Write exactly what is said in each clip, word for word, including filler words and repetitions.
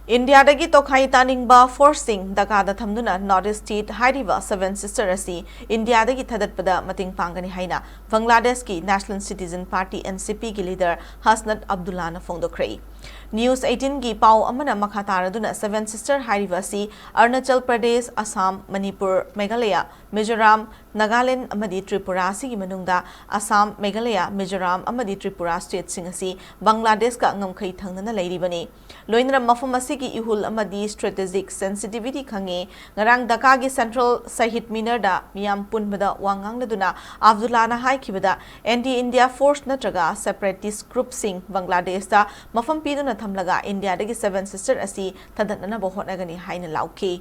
ꯏꯟꯗꯤꯌꯥꯗꯒꯤ ꯇꯣꯈꯥꯏ ꯇꯥꯅꯤꯡꯕ ꯐꯣꯔꯁꯁꯤꯡ ꯗꯀꯥꯗ ꯊꯝꯗꯨꯅ ꯅꯣꯔꯠ ꯏꯁ ꯁ꯭ꯇꯦꯠ ꯍꯥꯏꯔꯤꯕ ꯁꯚꯦꯟ ꯁꯤꯁꯇꯔ ꯑꯁꯤ ꯏꯟꯗꯤꯌꯥꯗꯒꯤ ꯊꯥꯗꯠꯄꯗ ꯃꯇꯦꯡ ꯄꯥꯡꯒꯅꯤ ꯍꯥꯏꯅ ꯕꯪꯒ꯭ꯂꯥꯗꯦꯁꯀꯤ national citizen party, N C ꯄꯤꯒꯤ ꯂꯤꯗꯔ ꯍꯁꯅꯠ ꯑꯕꯗꯨꯜꯂꯥꯅ ꯐꯣꯡꯗꯣꯛꯈ꯭ꯔꯦ꯫ ꯅ꯭ꯌꯨꯁ ꯑꯩꯠꯇꯤꯟꯒꯤ ꯄꯥꯎ ꯑꯃꯅ ꯃꯈꯥ ꯇꯥꯔꯗꯨꯅ, ꯁꯚꯦꯟ ꯁꯤꯁꯇꯔ ꯍꯥꯏꯔꯤꯕ ꯑꯁꯤ ꯑꯔꯨꯅꯥꯆꯜ ꯄ꯭ꯔꯗꯦꯁ, ꯑꯁꯥꯝ, ꯃꯅꯤꯄꯨꯔ, ꯃꯦꯘꯥꯂꯌ, ꯃꯤꯖꯣꯔꯥꯝ, ꯅꯥꯒꯥꯂꯦꯟ ꯑꯃꯗꯤ ꯇ꯭ꯔꯤꯄꯨꯔꯥ ꯑꯁꯤꯒꯤ ꯃꯅꯨꯡꯗ ꯑꯁꯥꯝ, ꯃꯦꯘꯥꯂꯌ, ꯃꯤꯖꯣꯔꯥꯝ ꯑꯃꯗꯤ ꯇ꯭ꯔꯤꯄꯨꯔꯥ ꯁ꯭ꯇꯦꯠꯁꯤꯡ ꯑꯁꯤ ꯕꯪꯒ꯭ꯂꯥꯗꯦꯁꯀ ꯉꯝꯈꯩ ꯊꯪꯅꯅ ꯂꯩꯔꯤꯕꯅꯤ꯫ ꯂꯣꯏꯅꯅ ꯃꯐꯝ ꯑꯁꯤꯒꯤ ꯏꯍꯨꯜ ꯑꯃꯗꯤ ꯁ꯭ꯇ꯭ꯔꯦꯇꯦꯖꯤꯛ ꯁꯦꯟꯁꯤꯇꯤꯚꯤꯇꯤ ꯈꯪꯉꯤ꯫ ꯉꯔꯥꯡ ꯗꯀꯥꯒꯤ ꯁꯦꯟꯇ꯭ꯔꯦꯜ ꯁꯍꯤꯗ ꯃꯤꯅꯔꯗ ꯃꯤꯌꯥꯝ ꯄꯨꯟꯕꯗ ꯋꯥ ꯉꯥꯡꯂꯗꯨꯅ ꯑꯕꯗꯨꯜꯂꯥꯅ ꯍꯥꯏꯈꯤꯕꯗ, ꯑꯦꯟꯇꯤ ꯏꯟꯗꯤꯌꯥ ꯐꯣꯔꯁ ꯅꯠꯇ꯭ꯔꯒ ꯁꯦꯄꯔꯦꯇꯤꯁ ꯒ꯭ꯔꯨꯞꯁꯤꯡ ꯕꯪꯒ꯭ꯂꯥꯗꯦꯁꯇ ꯃꯐꯝ ꯄꯤꯗꯨꯅ ꯊꯝꯂꯒ ꯏꯟꯗꯤꯌꯥꯗꯒꯤ ꯁꯚꯦꯟ ꯁꯤꯁꯇꯔ ꯑꯁꯤ ꯊꯥꯗꯠꯅꯅꯕ ꯍꯣꯠꯅꯒꯅꯤ ꯍꯥꯏꯅ ꯂꯥꯎꯈꯤ꯫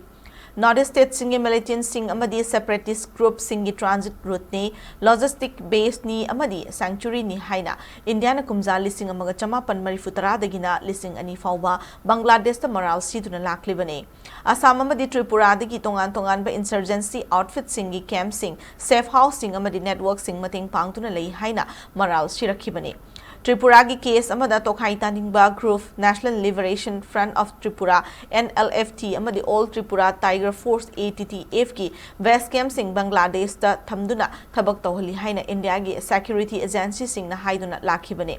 ꯅꯣꯔꯠ ꯏꯁ ꯁ꯭ꯇꯦꯠꯁꯤꯡꯒꯤ ꯃꯤꯂꯤꯇꯦꯟꯠꯁꯤꯡ ꯑꯃꯗꯤ ꯁꯦꯄꯔꯦꯇꯤꯁ ꯒ꯭ꯔꯨꯞꯁꯤꯡꯒꯤ ꯇ꯭ꯔꯥꯟꯖꯤꯠ ꯔꯨꯠꯅꯤ, ꯂꯣꯖꯤꯁꯇꯤꯛ ꯕꯦꯁꯅꯤ ꯑꯃꯗꯤ ꯁꯦꯡꯆꯨꯔꯤꯅꯤ ꯍꯥꯏꯅ ꯏꯟꯗꯤꯌꯥꯅ ꯀꯨꯝꯖꯥ ꯂꯤꯁꯤꯡ ꯑꯃꯒ ꯆꯃꯥꯄꯟ ꯃꯔꯤꯐꯨ ꯇꯔꯥꯗꯒꯤꯅ ꯂꯤꯁꯤꯡ ꯑꯅꯤ ꯐꯥꯎꯕ ꯕꯪꯒ꯭ꯂꯥꯗꯦꯁꯇ ꯃꯔꯥꯜ ꯁꯤꯗꯨꯅ ꯂꯥꯛꯂꯤꯕꯅꯤ꯫ ꯑꯁꯥꯝ ꯑꯃꯗꯤ ꯇ꯭ꯔꯤꯄꯨꯔꯥꯗꯒꯤ ꯇꯣꯉꯥꯟ ꯇꯣꯉꯥꯟꯕ ꯏꯟꯁꯔꯖꯦꯟꯁꯤ ꯑꯥꯎꯠꯐꯤꯠꯁꯤꯡꯒꯤ ꯀꯦꯝꯞꯁꯤꯡ, ꯁꯦꯐ ꯍꯥꯎꯁꯁꯤꯡ ꯑꯃꯗꯤ ꯅꯦꯠꯋꯔꯛꯁꯤꯡ ꯃꯇꯦꯡ ꯄꯥꯡꯗꯨꯅ ꯂꯩ ꯍꯥꯏꯅ ꯃꯔꯥꯜ ꯁꯤꯔꯛꯈꯤꯕꯅꯤ꯫ ꯇ꯭ꯔꯤꯄꯨꯔꯥꯒꯤ ꯀꯦꯁ ꯑꯃꯗ ꯇꯣꯈꯥꯏ ꯇꯥꯅꯤꯡꯕ group National Liberation Front of Tripura, N L F T, ꯑꯃꯗꯤ All Tripura Tiger Force, A T T ꯑꯦꯐꯀꯤ ꯕꯦꯁ ꯀꯦꯝꯞꯁꯤꯡ ꯕꯪꯒ꯭ꯂꯥꯗꯦꯁꯇ ꯊꯝꯗꯨꯅ ꯊꯕꯛ ꯇꯧꯍꯜꯂꯤ ꯍꯥꯏꯅ ꯏꯟꯗꯤꯌꯥꯒꯤ ꯁꯦꯀ꯭ꯌꯨꯔꯤꯇꯤ ꯑꯦꯖꯦꯟꯁꯤꯁꯤꯡꯅ ꯍꯥꯏꯗꯨꯅ ꯂꯥꯛꯈꯤꯕꯅꯤ꯫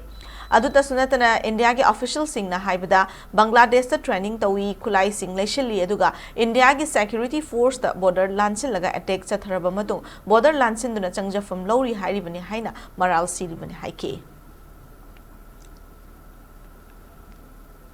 ꯑꯗꯨꯇꯁꯨ ꯅꯠꯇꯅ, ꯏꯟꯗꯤꯌꯥꯒꯤ ꯑꯣꯐꯤꯁꯤꯌꯦꯜꯁꯤꯡꯅ ꯍꯥꯏꯕꯗ, ꯕꯪꯒ꯭ꯂꯥꯗꯦꯁꯇ ꯇ꯭ꯔꯦꯅꯤꯡ ꯇꯧꯏ, ꯈꯨꯠꯂꯥꯏꯁꯤꯡ ꯂꯩꯁꯤꯜꯂꯤ, ꯑꯗꯨꯒ ꯏꯟꯗꯤꯌꯥꯒꯤ ꯁꯦꯀ꯭ꯌꯨꯔꯤꯇꯤ ꯐꯣꯔꯁꯇ ꯕꯣꯔꯗꯔ ꯂꯥꯟꯁꯤꯜꯂꯒ ꯑꯦꯇꯦꯛ ꯆꯠꯊꯔꯕ ꯃꯇꯨꯡ ꯕꯣꯔꯗꯔ ꯂꯥꯟꯁꯤꯟꯗꯨꯅ ꯆꯪꯖꯐꯝ ꯂꯧꯔꯤ ꯍꯥꯏꯔꯤꯕꯅꯤ ꯍꯥꯏꯅ ꯃꯔꯥꯜ ꯁꯤꯔꯤꯕꯅꯤ ꯍꯥꯏꯈꯤ꯫